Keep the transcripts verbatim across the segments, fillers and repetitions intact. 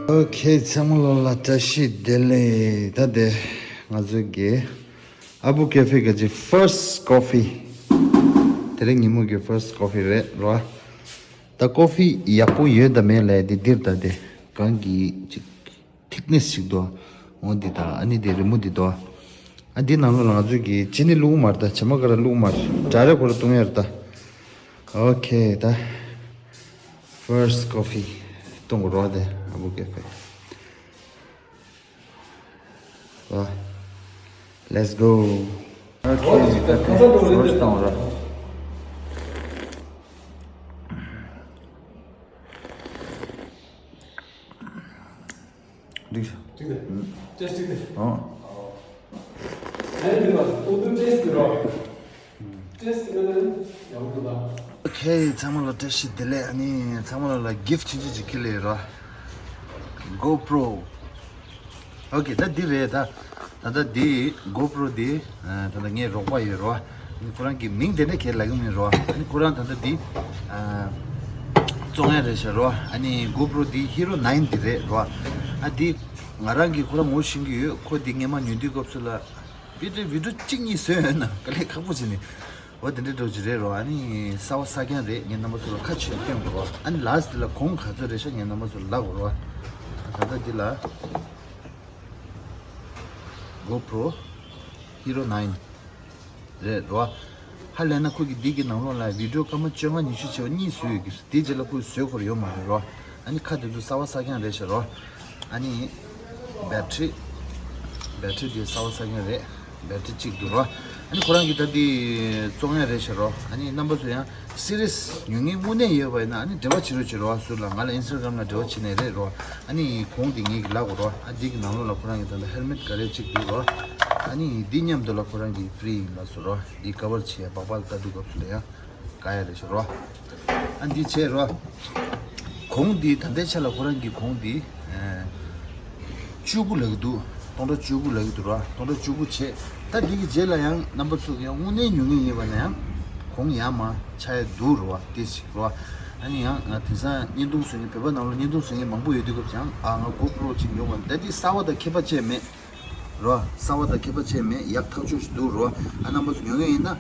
ཨོ་ཁེ། ཚང་མ་ལོ་ལ་བཀྲ་ཤིས་བདེ་ལེགས། ད་དེ་ང་ཚོའི་གི་ཨ་བུ་ཀེ་ཧྥེ་གི་ཅིག་first coffee། དེ་རིང་ཉིན་མོ་གི་first coffee་རེད་རོ། ད་ཀོ་ཧྥི་ཡག་པོ་ཡོད་དམ་མེད་ལ་དེ་འདིར་ད་དེ་གང་གི་ཅིག་ཐིག་ནེ་སི་ཞིག་འདུག་འོ་འདི་དང་ཨ་ནི་དེ་རི་མོ་འདི་འདུག་ཨ་འདི་ནང་ལོགས་ལ་ང་ཚོས་ཀྱི་ཅི་ནི་བླུགས་མ་རེད། ད་བྱེ་མ་ཀ་ར་བླུགས་མ་རེད། ཌའི་རེག་ཁོ་ར་བཏུང་ཡ་རེད་ད། ཨོ་ཁེ། ད་first coffee་བཏུང་དགོས་རོགས་དེ་ཨ་བུ་ཀེ་ཧྥེ། ཨ། Let's go. ཨོ་ཁེ། ད་ད་ད་ད་first་བཏང་ར། འགྲིག་ཤག་འགྲིག་འདུག་ཨུ། ཊེ་སི་ཊི་འགྲིག་འདུག་ཨོ། ཨ་ནི་འདི་ལ་ཨུ་ཐུག་ཊེ་སི་ཊི་འགྲོ། ཊེ་སི་ཊི་འགྲོ་ན་ཡག་པོ་འདུག་ད། ཨོ་ཁེ། ཚང་མ་ལ་བཀྲ་ཤིས་བདེ་ལེགས། ཨ་ནི་ཚང་མ་ལ་གིཕ་ཊི་ཆུང་ཆུང་ཅིག་ཁྱེར་ལེ་རོ། གོ་པྲོ། ཨོ་ཁེ། ད་འདི་རེད་ད། ད་ལྟ་འདི་གོ་པྲོ་འདི་ད་ལྟ་ངའི་རོགས་པ་ཡོད་རོ། ཨ་ནི་ཁོ་རང་གི་མིང་དེ་འདྲ་གས་ལབ་ཀྱི་མིན་རོ། ཨ་ནི་ཁོ་རང་ད་ལྟ་འདི་བཙོང་ཡ་རེད་ཤག་རོ། ཨ་ནི་གོ་པྲོ་འདི་ཧི་རོ་ནའིན་འདི་རེད་རོ། ཨ་འདི་ང་རང་གིས་ཁོ་རང་ངོ་ཤེས་ཀྱི་ཡོད། ཁོ་འདི་སྔས་མ་ཉོ་དུས་སྐབས་སུ་ལ་བི་ཌིའོ་བི་ཌིའོ་གཅིག་གཉིས་བཟོས་ཡོད་ན་དཀའ་ལས་ཁག་པོ་བྱས་ནས། འོ་དེ་འདྲའི་འགྲོ་གི་རེད་རོ། ཨ་ནི་གསར་པ་གསར་རྐྱང་རེད། ངས་རྣམ་པ་ཚོ་ལ་ཁ་ཕྱེ་སྟོན་དགོས་རོ། ཨ་ནི་ལ་སི་ཊི་ལ་གོང་ག་ཚོད་རེད་ཤག་ངས་རྣམ་པ་ཚོ་ལ་ལབ་དགོས་རོ། ད་ལྟ་འདི་ལ་གོ་པྲོ་ཧི་རོ་ནའིན་རེད་རོ། ཧ་ལས་ན་ཁོ་གི་འདི་གི་ནང་ལོགས་ལ་བི་ཌིའོ་སྐར་མ་བཅོ་ལྔ་ཉི་ཤུ་བྱས་པ་གཉིས་བཟོས་ཡོད་ཀྱི། དེའི་རྗེས་ལ་ཁོས་བཟོས་ཁོ་ར་ཡོད་མ་རེད་རོ། ཨ་ནི་ཁ་དེ་ཚོ་གསར་པ་གསར་རྐྱང་རེད་ཤག་རོ། ཨ་ནི་བེ་ཊི་རི། བེ་ཊི་རི་དེ་གསར་པ་གསར་རྐྱང་རེད། བེ་ཊི་རི་གཅིག་འདུག་རོ། ཨ་ནི་ཁོ་རང་གིས་ད་འདི་བཙོང་ཡ་རེད་ཤག་རོ། ཨ་ནི་རྣམ་པ་ཚོ་ཡང་སི་རི་ཡས་ཉོ་མཁན་དངོས་གནས་ཡོད་པ་ཡིན་ན་ཨ་ནི་འབྲེལ་བ་བྱེད་རོགས་བྱེད་རོ། ཟུར་ལ་ང་ལ་ཨིན་སི་ཊ་གྷ་རམ་ལ་འབྲེལ་བ་བྱེད་ནས་རེད་རོ། ཨ་ནི་གོང་འདི་ངེད་ཀྱི་ལབ་དགོས་རོ། ཨ་འདི་གི་ནང་ལོགས་ལ་ཁོ་རང་གི་ད་ལྟ་ཧེལ་མེ་ཊི་ག་རེ་གཅིག་འདུག་རོ། ཨ་ནི་འདི་མཉམ་དུ་ལ་ཁོ་རང་གི་ཕི་རི་ཡིན་ལབ་སོང་རོ། འདི་ཀ་བར་བྱེད་ཡ་སྦག་སྦག་ལ་ལྟ་དུས་སྐབས་སུ་ལ་ཡང་། ག་ཡ་རེད་ཤག་རོ། ཨ་འདི་བྱས་རོ། གོང་འདི་ད་ལྟའི་ཆ་ལ་ཁོ་རང་གི་གོང་འདི་ཨེ་བཅུ་དགུ་ལབ་ཀྱི་འདུག་སྟོང་ཕྲག་བཅུ་དགུ་ལབ་ཀྱི་འདུག་རོ། སྟོང་ཕྲག་བཅུ་དགུ་བྱས། ད་འདི་གི་རྗེས་ལ་ཡང་རྣམ་པ་ཚོ་གི་ཡང་དངོས་གནས་ཉོ་མཁན་ཡིན་པ་ན་ཡང་གོང་ཡར་མར་ཆག་ཡ་འདུག་རོ། དེ་ཞིག་རོ། ཨ་ནི་ཡང་ང་དེང་སང་བརྙན་ཐུང་བཟོ་མཁན་བོད་པ་ནང་ལ་བརྙན་ཐུང་བཟོ་མཁན་མང་པོ་ཡོད་དུས་སྐབས་ཀྱང་ཨ་ང་གོ་པྲོ་གཅིག་ཉོ་དགོས། ད་འདི་གསར་པ་དང་ཁྱད་པར་ཅི་ཡང་མེད། རོ། གསར་པ་དང་ཁྱད་པར་ཅི་ཡང་མེད། ཡག་ཐག་ཆོད་ཞིག་འདུག་རོ། ཨ་རྣམ་པ་ཚོ་ཉོ་མཁན་ཡིན་ན་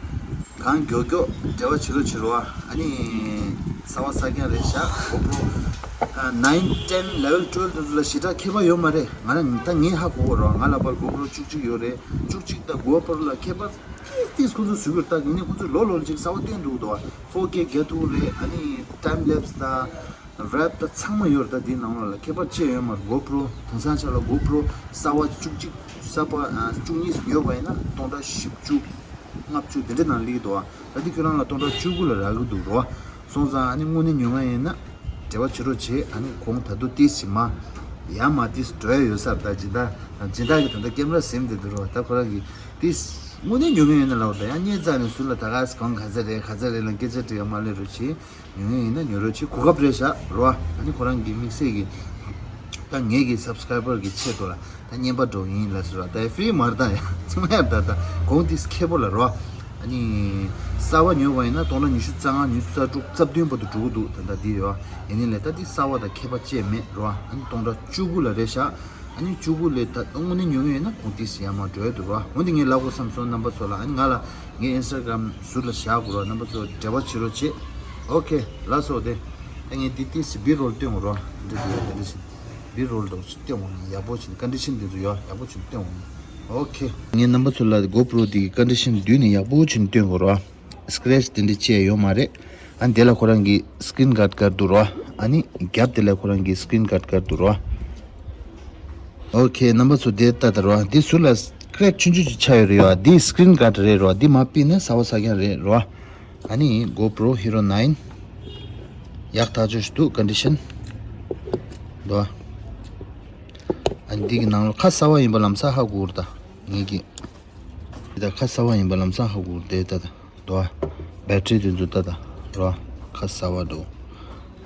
གང་མགྱོགས་མགྱོགས་འབྲེལ་བ་བྱེད་རོགས་བྱེད་རོ། ཨ་ནི་གསར་པ་གསར་རྐྱང་རེད་ཤག་གོ་པྲོ་ཨ་ནའིན་ཊེན་ལེ་ཝལ་ཊུ་ཝེལ་དེ་ཚོ་ལ་ཞེ་དྲག་ཁྱད་པར་ཡོད་མ་རེད། ང་རང་ད་ངས་ཧ་གོ་གོ་རོ། ང་ལ་པར་གོ་པྲོ་བཅུ་གཅིག་ཡོད་རེད། བཅུ་གཅིག་དང་གོ་པྲོ་ལ་ཁྱད་པར་ཏིས་ཏིས་ཁོ་ཚོ་བཟོ་གི་རེད། ད་ཡིན་ནའི་ཁོ་ཚོས་ལོ་ལོ་ལ་ཅིག་གསར་པ་བཏོན་འདུག་དོ། ཕོར་ཀེ་རྒྱག་ཐུབ་རེད། ཨ་ནི་ཊའིམ་ལེབ་སི་དང་རེབ་དང་ཚང་མ་ཡོད་རེད། ད་འདིའི་ནང་ལོགས་ལ་ཁྱད་པར་ཅི་ཡང་ཡོད་མ་རེད། གོ་པྲོ་དེང་སང་ཆ་ལ་གོ་པྲོ་གསར་པ་བཅུ་གཅིག་གསར་པ་ཨ་བཅུ་གཉིས་ཡོད་པ་ཡིན་ན་སྟོང་ཕྲག་བཞི་བཅུ་ལྔ་བཅུ་དེ་འདྲའི་ནང་སླེབས་ཀྱི་འདུག་ད་འདི་ཁྱོད་རང་ལ་སྟོང་ཕྲག་བཅུ་དགུ་ལ་རག་གི་འདུག་རོ། སོང་ཙང་ཨ་ནི་དངོས་གནས་ཉོ་མཁན་ཡིན་ན་འབྲེལ་བ་བྱེད་རོགས་བྱེད། ཨ་ནི་གོང་ད་དུང་ཏིས་ཞིག་མར་ཡར་མར་ཏིས་འགྲོ་ཡ་ཡོད་ས་རེད། ད་སྦྱིན་བདག་སྦྱིན་བདག་གིས་ད་ལྟ་ཀེམ་ར་ཟིན་བསྡད་འདུག་རོ། ད་ཁོ་རང་གིས་ཏིས་དངོས་གནས་ཉོ་མཁན་ཡིན་ན་ལབ་དང་ཡང་བརྙན་བཙལ་ནས་ཟུར་ལ་ད་ག་གོང་ག་ཚད་རེད་ག་ཚད་རེད་ལབ་སྐད་ཆ་དྲི་ཡ་མ་སླེབས་རོགས་བྱེད། ཉོ་མཁན་ཡིན་ན་ཉོ་རོགས་བྱེད། གོ་སྐབས་རེད་ཤག་རོ། ཨ་ནི་ཁོ་རང་གི་དམིགས་བསལ་གྱི་ད་ངེད་ཀྱི་སབ་སི་ཀ་རའི་བར་གྱི་ཆེད་དུ་ལ་ད་རྔན་པ་འགྲོ་ཡིན་ལབ་ཟེར་བ། ད་ཕི་རི་མ་རེད། ད་ཡ་ཚང་མ་ཡར་ད་ད་གོང་ཏིས་ཁེ་པོ་ལ་རོ། ཨ་ནི་གསར་པ་ཉོས་པ་ཡིན་ན་སྟོང་ཕྲག་ཉི་ཤུ་རྩ་ལྔ་ཉི་ཤུ་རྩ་དྲུག་རྩ་བདུན་བར་དུ་འགྲོ་གི་འདུག་ད་ད་འདི་ཡོད། ཡིན་ནའི་ལས་ད་འདི་གསར་པ་དང་ཁྱད་པར་ཅི་ཡང་མེད་རོ། ཨ་ནི་སྟོང་ཕྲག་བཅུ་དགུ་ལ་རེད་ཤག་ཨ་ནི་བཅུ་དགུ་ལས་ད་དངོས་གནས་ཉོ་མཁན་ཡིན་ན་གོང་ཏིས་ཡར་མར་འགྲོ་ཡ་འདུག་རོ། འོན་ཏེ་ངས་ལབ་དགོས་བསམ་སོང་རྣམ་པ་ཚོ་ལ། ཨ་ནི་ང་ལ་ངའི་ཨིན་སི་ཊ་གྷ་རམ་ཟུར་ལ་བཞག་དགོས་རོགས། རྣམ་པ་ཚོ་འབྲེལ་བ་བྱེད་རོགས་བྱེད། ཨོ་ཁེ། ལགས་སོ། དེ་ད་ངས་འདི་ཏིས་བི་རོལ་སྟོན་དགོས་རོགས། འདི་འདི་འདི་འདྲ་ཞིག་བི་རོལ་འདྲ་ཞིག་སྟོན་དགོས་ནི་ཡག་པོ་བྱས་ནས་ཀོན་ཌི་ཤན་འདི་ཚོ་ཡོད་ཡག་པོ་བྱས་ནས་སྟོན་དགོས་ནི། ཨོ་ཁེ། ངས་རྣམ་པ་ཚོ་ལ་གོ་པྲོ་འདི་གི་ཀོན་ཌི་ཤན་བསྡུས་ནས་ཡག་པོ་བྱས་ནས་སྟོན་དགོས་རོགས། སི་ཀེ་རེ་ཆི་དེ་འདྲ་བྱས་ཡོད་མ་རེད། ཨ་ནི་དེ་ལ་ཁོ་རང་གི་སི་ཀི་རིན་གྷར་དཀར་འདུག་རོ། ཨ་ནི་རྒྱབ་དེ་ལ་ཁོ་རང་གི་སི་ཀི་རིན་གྷར་དཀར་འདུག་རོ། ཨོ་ཁེ། རྣམ་པ་ཚོ་དེ་ལྟ་དང་རོ། འདི་ཟུར་ལ་ཀེ་རེག་ཆུང་ཆུང་ཅིག་ཆགས་ཡོད་རེད་ཡ། འདི་སི་ཀི་རིན་གྷར་རེད་རོ། འདི་མར་ཕུད་ན་གསར་པ་གསར་རྐྱང་རེད་རོ། ཨ་ནི་གོ་པྲོ་ཧི་རོ་ནའིན། ཡག་ཐག་ཆོད་ཞིག་འདུག་ཀོན་ཌི་ཤན་འདུག་ཨ་ནི་འདི་གི་ནང་ལ་ཁ་གསར་པ་ཡིན་པ་ལམ་སང་ཧ་གོ་གི་རེད་ད། ངེད་ཀྱི་འདི་ད་ཁ་གསར་པ་ཡིན་པ་ལམ་སང་ཧ་གོ་གི་རེད་ད། ད་འདུག་ཨ། བེ་ཊི་རི་དེ་ཚོ་ལྟ་དང་རོ། ཁ་གསར་པ་འདུག་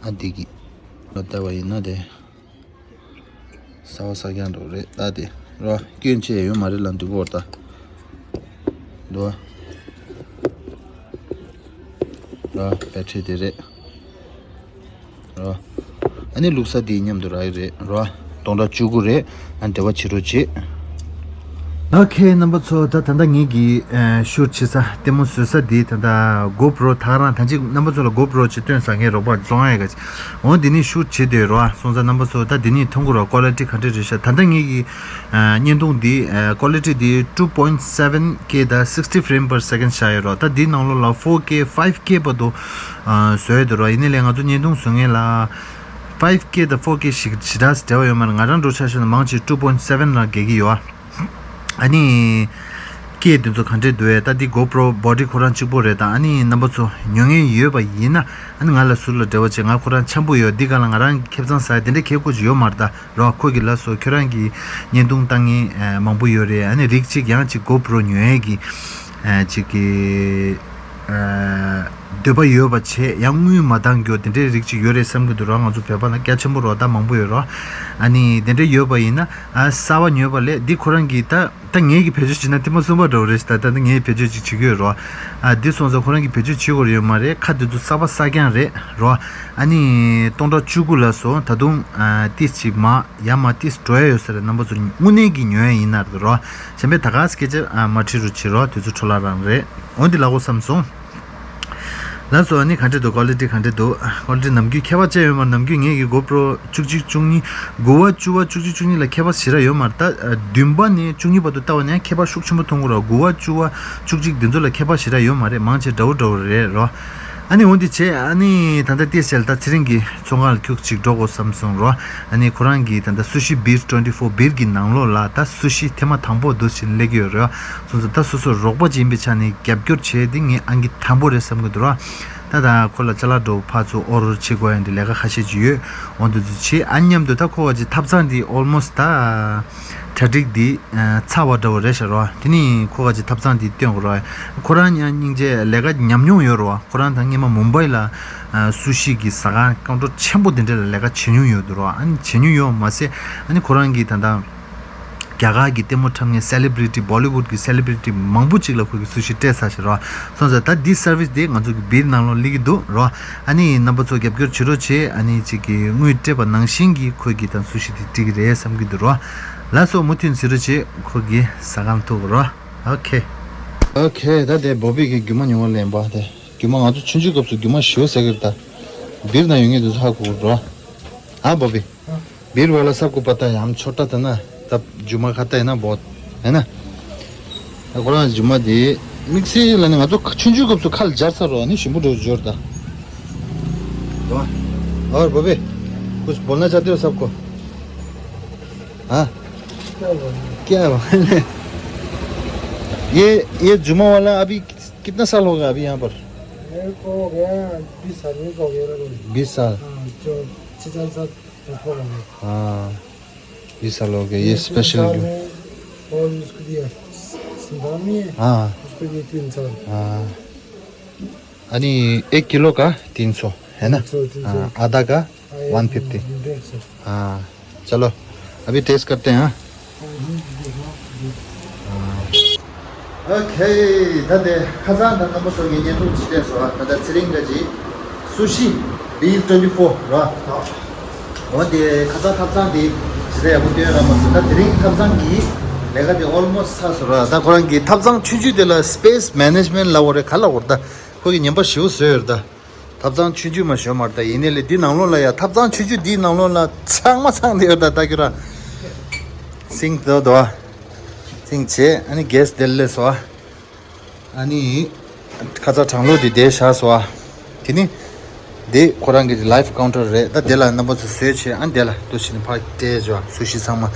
ཨ་འདི་གི་ལ་ལྟ་བ་ཡིན་ན་དེ་གསར་པ་གསར་རྐྱང་འདུག་རེད་ད། དེ་རོ་སྐྱོན་ཅི་ཡང་ཡོད་མ་རེད་ལ། འགྲིག་གོ་ད་འདུག་ཨ། རོ་བེ་ཊི་རི་དེ་རེད་རོ། ཨ་ནི་བླུགས་ས་དེའི་མཉམ་དུ་རག་གི་རེད་རོ། སྟོང་ཕྲག་བཅུ་དགུ་རེད། ཨ་འབྲེལ་བ་བྱེད་རོགས་བྱེད། ཨོ་ཁེ། རྣམ་པ་ཚོ། ད་ད་ལྟ་ངེད་ཀྱི་ཨ་ཤུཊ་བྱེད་ས་ལྟད་མོ་བཟོ་ས་འདི་ད་ལྟ་གོ་པྲོ་ད་ག་རང་ད་ཅིག་རྣམ་པ་ཚོ་ལ་གོ་པྲོ་ཅིག་སྟོན་ས། ངའི་རོགས་པ་བཙོང་ཡ་ག་ཅིག་འོ་འདི་ནས་ཤུཊ་བྱེད་དེ་རོ། སོང་ཙང་རྣམ་པ་ཚོ་ད་འདི་ནས་མཐོང་གི་རོ། ཀོ་ལི་ཊི་ག་འདྲ་རེད་ཤག་ད་ལྟ་ངེད་ཀྱི་ཨ་བརྙན་ཐུང་འདི་ཨ་ཀོ་ལི་ཊི་འདི་two point seven K དང་sixty frame per second བཞག་ཡོད་རོ། ད་འདི་ནང་ལོགས་ལ་four K five K བར་དུ་ཨ་བཟོ་ཡ་འདུག་རོ། ཡིན་ནའི་ལས་ང་ཚོ་བརྙན་ཐུང་བཟོ་མཁན་ལ་five K དང་four K ཞིག་ཞེ་དྲག་འབྲེལ་བ་ཡོད་མ་རེད། ང་རང་འདྲ་ཆ་བཞག་ན་མང་ཆེ་two point seven ལ་རྒྱག་གི་ཡོད། ཨ་ནི་སྐད་དེ་ཚོ་ག་འདྲས་འདུག་ཨེ། ད་འདི་གོ་པྲོ་བོ་ཌི་ཁོ་རང་གཅིག་པོ་རེད། ད་ཨ་ནི་རྣམ་པ་ཚོ་ཉོ་མཁན་ཡོད་པ་ཡིན་ན། ཨ་ནི་ང་ལ་ཟུར་ལ་འབྲེལ་བ་བྱེད། ང་ཁོ་རང་འཆམ་པོ་ཡོད། འདི་ག་ལ་ང་རང་ཁེ་བཟང་ཟ་ཡ་དེ་འདྲས་གལ་ཁོ་ཅིག་ཡོད་མ་རེད། ད་རོ། ཁོ་གི་ལ་སོ་ཁྱོད་རང་གི་བརྙན་ཐུང་བཏང་མཁན་ཨ་མང་པོ་ཡོད་རེད། ཨ་ནི་རིགས་གཅིག་ཡང་གཅིག་གོ་པྲོ་ཉོ་ཡ་གི་ཨ་གཅིག་གི་ཨ་འདོད་པ་ཡོད་པ་བྱས། ཡང་དངུལ་མ་འདང་རྒྱུ་དེ་འདྲའི་རིགས་གཅིག་ཡོད་རེད་བསམ་གྱི་འདུག་རོ། ང་ཚོ་བོད་པ་ལ་རྒྱ་ཆེན་པོ་རོ། ད་མང་པོ་ཡོད་རོ། ཨ་ནི་དེ་འདྲ་ཡོད་པ་ཡིན་ན་ཨ་གསར་པ་ཉོས་པ་ལས་འདི་ཁོ་རང་གིས་ད་ད་ངེད་ཀྱིས་བེད་སྤྱོད་བྱེད་ན་ལྟད་མོ་གསུམ་པ་འདྲ་བོ་རེད་ཤག་ད་ད་ངས་བེད་སྤྱོད་ཅིག་བྱེད་ཀྱི་ཡོད་རོ། ཨ་འདི་སོང་ཙང་ཁོ་རང་གིས་བེད་སྤྱོད་བྱེད་དགོས་ཡོད་མ་རེད། ཁ་དེ་ཚོ་གསར་པ་གསར་རྐྱང་རེད་རོ། ཨ་ནི་སྟོང་ཕྲག་བཅུ་དགུ་ལ་སོ་ད་དུང་ཨ་ཏིས་ཅིག་མ་ཡར་མར་ཏིས་འགྲོ་ཡ་ཡོད་ས་རེད། རྣམ་པ་ཚོ་དངོས་གནས་ཀྱི་ཉོ་ཡ་ཡིན་ན་རེད་རོ། གཞན་པའི་ད་ག་སྐད་ཆ་ཨ་མ་དྲི་རོགས་བྱེད་རོ། དེ་ཚོ་འཕྲོ་བརླག་རང་རེད། འོ་འདི་ལབ་དགོས་བསམ་སོང་། ལགས་སོ། ཨ་ནི་ག་འདྲ་འདུག་ཀོ་ལི་ཊི་ག་འདྲ་འདུག་ཀོ་ལི་ཊི་ནམ་རྒྱུན་ཁྱད་པར་ཅི་ཡོད་མ་རེད། ནམ་རྒྱུན་ངེད་ཀྱི་གོ་པྲོ་བཅུ་གཅིག་བཅུ་གཉིས། དགུ་པ་བཅུ་པ་བཅུ་གཅིག་བཅུ་གཉིས་ལ་ཁྱད་པར་ཞེ་དྲག་ཡོད་མ་རེད། ད་བདུན་པ་ནས་བཅུ་གཉིས་བར་དུ་ལྟ་བ་ནས་ཁྱད་པར་ཤུགས་ཆེན་པོ་མཐོང་གི་རེད། དགུ་པ་བཅུ་པ་བཅུ་གཅིག་འདི་ཚོ་ལ་ཁྱད་པར་ཞེ་དྲག་ཡོད་མ་རེད། མང་ཆེ་འདྲ་བོ་འདྲ་བོ་རེད་རོ། ཨ་ནི་འོ་འདི་བྱས། ཨ་ནི་ད་ལྟ་ཏིས་ཅིག་ད་ཚེ་རིང་གི་ཚོང་ཁང་ལ་ཁྱུག་ཅིག་འགྲོ་དགོས་བསམ་སོང་རོ། ཨ་ནི་ཁོ་རང་གིས་ད་ལྟ་སུ་ཤི་བིར་ཊུ་ཝེན་ཊི་ཕོར་བིར་གྱི་ནང་ལོགས་ལ་ད་སུ་ཤི་ཐེངས་མ་དང་པོ་འདུག་བྱས་ནས་སླེབས་ཀྱི་ཡོད་རེད། སོང་ཙང་ད་སོ་སོ་རོགས་པ་ཅིག་ཡིན་པའི་ཆ་ནས་རྒྱབ་སྐྱོར་བྱས་ཏེ་ངས་ཨང་ཀི་དང་པོ་རེད་བསམ་གྱི་འདུག་ར། ད་ད་ཁོ་ལ་ཅ་ལག་འདྲ་བོ་ཕར་ཚུར་ཨོ་ཌར་བྱེད་དགོས་ཡ་འདི་ལས་ཀ་ཁ་ཤས་ཅིག་ཡོད། འོ་འདི་ཚོ་བྱེད། ཨ་མཉམ་དུ་ད་ཁོ་ག་ཅིག་ཐབ་ཚང་འདི་ཨོལ་མོ་སི་ཊི་ད་གྲ་སྒྲིག་འདི་ཚར་བ་འདྲ་བོ་རེད་ཤག་ར། དེ་ནི་ཁོ་ག་ཅིག་ཐབ་ཚང་འདི་སྟོན་དགོས་ར། ཁོ་རང་ཡང་སྙིང་རྗེ་ལས་ཀ་ཉམས་མྱོང་ཡོད་ར། ཁོ་རང་ད་སྔོན་མ་མུམ་བྷའི་ལ་སུ་ཤི་གི་ཟ་ཁང་ཀའུན་ཊར་ཆེན་པོ་དེ་འདྲ་ལ་ལས་ཀ་བྱེད་མྱོང་ཡོད་འདུག་ར། ཨ་ནི་བྱེད་མྱོང་ཡོད་མ་ཟད། ཨ་ནི་ཁོ་རང་གིས་ད་ལྟ་རྒྱ་གར་གྱི་ལྟད་མོ་འཁྲབ་མཁན་སེ་ལེ་བྷི་རི་ཊི། བོ་ལི་ཝུཌ་གི་སེ་ལེ་བྷི་རི་ཊི་མང་པོ་ཅིག་ལ་ཁོ་གིས་སུ་ཤི་སྤྲད་ཚར་ཤག་ར། སོང་ཙང་ད་འདི་སར་བི་སི་འདི་ང་ཚོ་གི་བིར་ནང་ལོགས་སླེབས་ཀྱི་འདུག་ར། ཨ་ནི་རྣམ་པ་ཚོ་རྒྱབ་སྐྱོར་བྱེད་རོགས་བྱེད། ཨ་ནི་ཅིག་གི་དངུལ་སྤྲད་པ་ནང་བཞིན་གྱི་ཁོ་གིས་ད་སུ་ཤི་དེ་སྤྲད་ཀྱི་རེད་བསམ་གྱི་འདུག་ར། ལགས་སོ། མུ་མཐུད་གཟིགས་རོགས་བྱེད། ཁོ་གི་ཟ་ཁང་ཐུག་ར། ཨོ་ཁེ། ཨོ་ཁེ། ད་དེ་བོ་བི་གི་རྒྱུ་མ་ཉོ་བ་ལེན་པ་དེ། རྒྱུ་མ་ང་ཚོ་ཆུང་ཆུང་སྐབས་སུ་རྒྱུ་མ་ཞེ་པོ་ཟ་གི་རེད། ད་བིར་ན་ཡོད་མཁན་དེ་ཚོ་ཧ་གོ་གི་ར། ཨ་བོ་བི། ཨ། བིར་ཝ་ལ་སབ་ཀོ་པ་ཏ། ཡ་ཧམ་ཆོ་ཊ་ཐ་ན། ད་རྒྱུ་མ་ཁ་ཏ་ཧེ་ན་བོ་ཧེ་ན། ད་ཁོ་རང་རྒྱུ་མ་དེ་དམིགས་བསལ་ལ་ནི་ང་ཚོ་ཆུང་ཆུང་སྐབས་སུ་ཁ་ལ་སྦྱར་ཚར་རོ། ནི་ཞིམ་པོ་འདྲ་བོ་འབྱོར་ད། ཨོ་བོ་བི། ཀུཆ་བོལ་ན་ཆ་ཏེ་སབ་ཀོ། हाँ? क्या हुआ? क्या हुआ? ये, ये जुम्मा वाला अभी कितना साल हो गया अभी यहाँ पर? मेरे को हो गया बीस साल, बीस हो गया ना कोई। बीस साल? हाँ, जो छह साल साथ ट्रांसफर हो गया। हाँ, बीस साल हो गया। ये ये तीन स्पेशल साल गिफ्ट। में और उसको दिया, संतान में है, हाँ। उसको दिए तीन साल। हाँ। अनि एक किलो का तीन सौ, है ना? तीन सौ, तीन सौ। हाँ, आधा का हाँ, ये वन फिफ्टी। डेढ़ सौ। हाँ, चलो, अभी टेस्ट करते हैं, हाँ? हाँ, हाँ, देखो, देखो। ཨོ་ཁེ། ད་དེ་ཁ་སང་ད་རྣམ་པ་ཚོ་གི་བརྙན་ཐུང་ཅིག་བལྟས་སོང་། ད་ལྟ་ཚེ་རིང་ག་ཅིག་སུ་ཤི་བིར་ཊུ་ཝེན་ཊི་ཕོར་ར། འོ་དེ་ཁ་སང་ཐབ་ཚང་དེ་ཇི་ལྟར་ཡག་པོ་སྟོན་ར་མ་སོང་། ད་དེ་རིང་ཐབ་ཚང་གི་ལས་ཀ་དེ་ཨོལ་མོ་སི་ཊི་ཚར་སོང་ར། ད་ཁོ་རང་གི་ཐབ་ཚང་ཆུང་ཆུང་དེ་ལ་སི་པེ་སི་མེ་ནེ་ཇི་མེན་ཊི་ལབ་དགོས་རེད་ག་ལབ་དགོས་རེད། ད་ཁོ་གི་ཉམས་པ་ཞེ་པོ་བཟོས་ཡོད་རེད་ད། ཐབ་ཚང་ཆུང་ཆུང་མ་ཞོ་མར་ད་ཡིན་ནའི་ལས་འདི་ནང་ལོགས་ལ་ཡ་ཐབ་ཚང་ཆུང་ཆུང་འདིའི་ནང་ལོགས་ལ་ཚང་མ་ཚང་བསྡད་ཡོད་ད། ལྟ་རྒྱུ་ར། སིང་དོ་དོ། སིང་བྱས། ཨ་ནི་གེ་སི་དེ་ལས་སོ། ཨ་ནི་ཁ་ཚ་གྲང་ལོ་འདི་དེ་བཞག་སོ། དེ་ནི་དེ་ཁོ་རང་གི་ལའིབ་ཀའུན་ཊར་རེད། ད་དེ་ལ་རྣམ་པ་ཚོ་བཟོས་བྱས། ཨ་ནི་དེ་ལ་འདུག་བྱས་ནས་ཕར་སྤྲད་འཇོག་སུ་ཤི་ཚང་མ།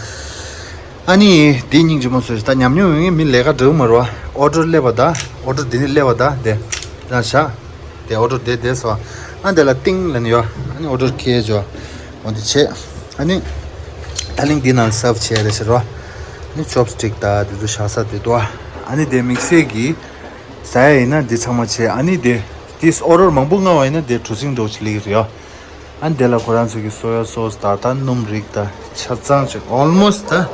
ཨ་ནི་དེ་སྙིང་རྗེ་མོ་བཟོས། ད་ཉམས་མྱོང་ཡོད་མཁན་མི་ལས་ཀ་འགྲོ་གི་མ་རེད་པ། ཨོ་ཌར་སླེབས་པ་ད། ཨོ་ཌར་འདི་ནི་སླེབས་པ་ད་དེ་ད་བཞག་དེ་ཨོ་ཌར་དེ་དེ་སོ། ཨ་འདི་ལ་ཏིང་ལབ་ནི་ཡོད། ཨ་ནི་ཨོ་ཌར་ཁྱེར་འཇོག་འོ་འདི་བྱས། ཨ་ནི་ད་ལིང་འདི་ནང་སརབ་བྱས་རེད་ཟེར་རོ། ཨ་ནི་ཅོབ་སི་ཊིག་ད་འདི་ཚོ་བཞག་ས་དེ་འདུག་ཨ་ནི་དེ་དམིགས་བསལ་གྱི་ཟ་ཡ་ཡིན་ན་འདི་ཚང་མ་བྱས། ཨ་ནི་དེ་དེ་ཨོ་ཌར་མང་པོ་མངགས་པ་ཡིན་ན་དེ་གྲུ་གཟིངས་འདྲ་བོ་ཅིག་སླེབས་ཀྱི་རེད་ཡོ། ཨ་ནི་དེ་ལ་ཁོ་རང་ཚོ་གི་སོ་ཡ་སོ་སི་ད་ད་སྣུམ་རིགས་ད་ཆ་ཚང་ཅིག་ཨོལ་མོ་སི་ཊི་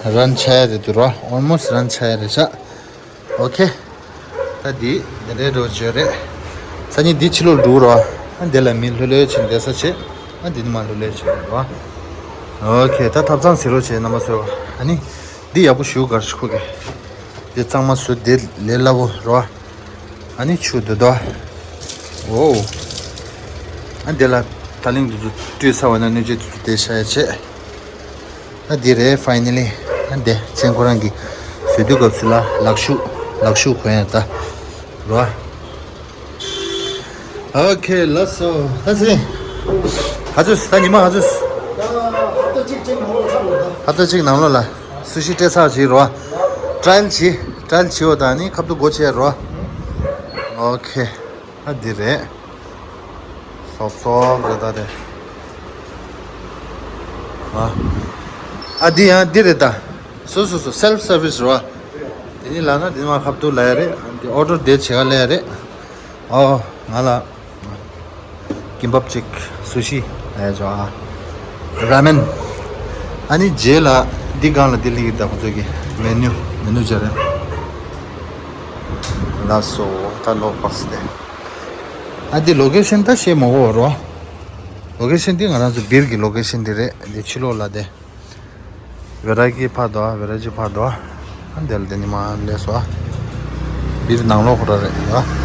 ད་རན་ཆགས་ཡ་རེད་འདུག་ར། ཨོལ་མོ་སི་ཊི་རན་ཆགས་ཡ་རེད་ཤག་ཨོ་ཁེ། ད་འདི་འདི་འདྲའི་འགྲོ་བྱོས་རེད། སང་ཉིན་འདི་ཕྱི་ལོགས་འགྲོ་རོགས། ཨ་འདི་ལ་མི་ལྷོད་ལྷོད་བྱས་བསྡད་ས་བྱེད། ཨ་འདི་ནི་མ་ལྷོད་ལྷོད་བྱས་རོགས། ཨོ་ཁེ། ད་ཐབ་ཚང་ཟེར་རོ་བྱས་རྣམ་པ་ཚོ། ཨ་ནི་འདི་ཡག་པོ་ཞུ་གར་ཞུ་གི། འདི་གཙང་མ་བཟོས་འདི་ལས་སླ་བོ་རོ། ཨ་ནི་ཆུ་འདི་དོ། ཨོ། ཨ་འདི་ལ་ད་ལིང་འདི་ཚོ་བཀྲུས་ཚར་བ་ན་སྣོད་ཆས་འདི་ཚོ་དེ་བཞག་ཡ་བྱས། ཨ་འདི་རེད་ཕའི་ནལ་ལི། ཨ་འདི་མཚན་ཁོ་རང་གི་བཟོས་དུས་སྐབས་སུ་ལ་ལག་ཤུབས་ལག་ཤུབས་གོན་ཡ་ད་རོ། ཨོ་ཁེ། ལགས་སོ། ད་ཚེ་རིང་། ག་ཚོད་ད་ཉི་མ་ག་ཚོད། ད་ཧབ་ཏ་གཅིག་ཅན་ནང་ལོགས་ཚར་ལོ་ད། ཧབ་ཏ་གཅིག་ནང་ལོགས་ལ་སུ་ཤི་སྤྲད་ཚར་བྱེད་རོ། ཊ་ར་ཡལ་བྱེད། ཊ་ར་ཡལ་བྱེད་འོ། ད་ནི་ཁབ་ཏུ་སྒོ་ཕྱེ་རོ། ཨོ་ཁེ། ད་འདི་རེད། སོབ་སོབ་རེད་ད་དེ། ཨ། ཨ་འདི་ཡང་འདི་རེད་ད། སོ་སོ་སོ་སེལ་ཕི་སར་བི་སི་རོ། དེ་ནི་ལ་ན་དེ་མ་ཁབ་ཏུ་ལ་ཡ་རེད། ཨ་འདི་ཨོ་ཌར་དེ་བྱེད་ག་ལ་ཡ་རེད། ཨོ་ང་ལ་ཀིམ་པབ་གཅིག་སུ་ཤི་ཨེ་ཅོ་ཨ། ར་མེན། ཨ་ནི་རྗེས་ལ་འདི་སྒང་ལ་འདི་ལིག་ད་ཁོ་ཚོ་གི་མེ་ནུ་མེ་ནུ་ཅ་རེད། ལགས་སོ། ད་ལོག་པགས་དེ། ཨ་འདི་ལོ་ཀེ་ཤན་ད་ཤེས་མ་གོ་རོ། ལོ་ཀེ་ཤན་འདི་ང་རང་ཚོ་སྦིར་གི་ལོ་ཀེ་ཤན་འདི་རེད། འདི་ཕྱི་ལོགས་ལ་དེ། བེ་ར་ཀི་ཕ་དོ་བེ་ར་ཅི་ཕ་དོ། ཨ་འདི་ལ་དེ་ནི་མ་ལས་སོ། སྦིར་ནང་ལོགས་ཁོ་ར་རེད་ཡ།